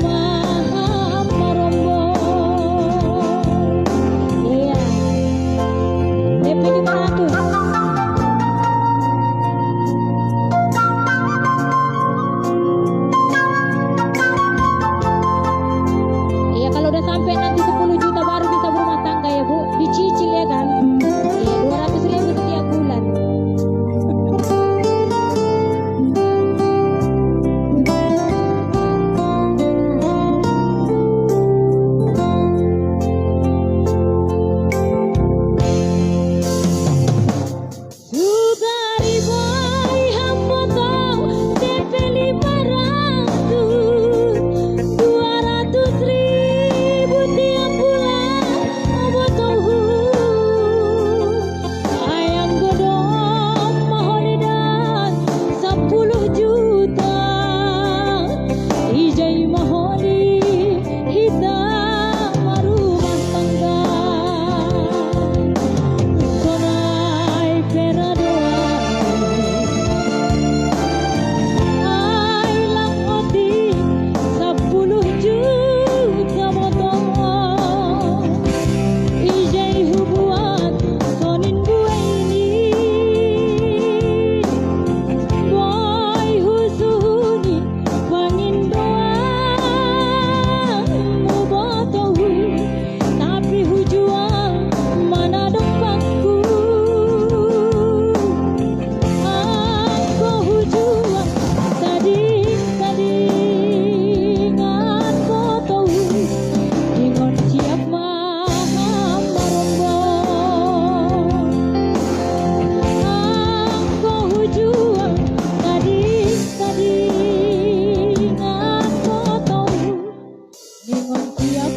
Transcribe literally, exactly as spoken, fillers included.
Maha Marombong. Iya. D P lima ratus. Iya, kalau udah sampai nanti sepuluh juta baru bisa berumah tangga ya, Bu. Dicicil ya kan? Iya, dua ratus ribu setiap bulan. Sugari bai hamboto D P lima ratus, dua ratus ribu tiap bulan, hamboto. Ayang godong maholi dan sepuluh juta. Ijai maholi hita marumah tangga. Sonai peradoan. Ai lang oti sepuluh juta motong. Ijai hubuat sonin buai ni. Boi husuhuni pangindoang mubotohu, tapi hujuang mana dong bangku. Angko hujuang tading-tadingan botohu, dingon siap Maha Marombong. Angko hujuang tading-tadingan botohu, dingon siap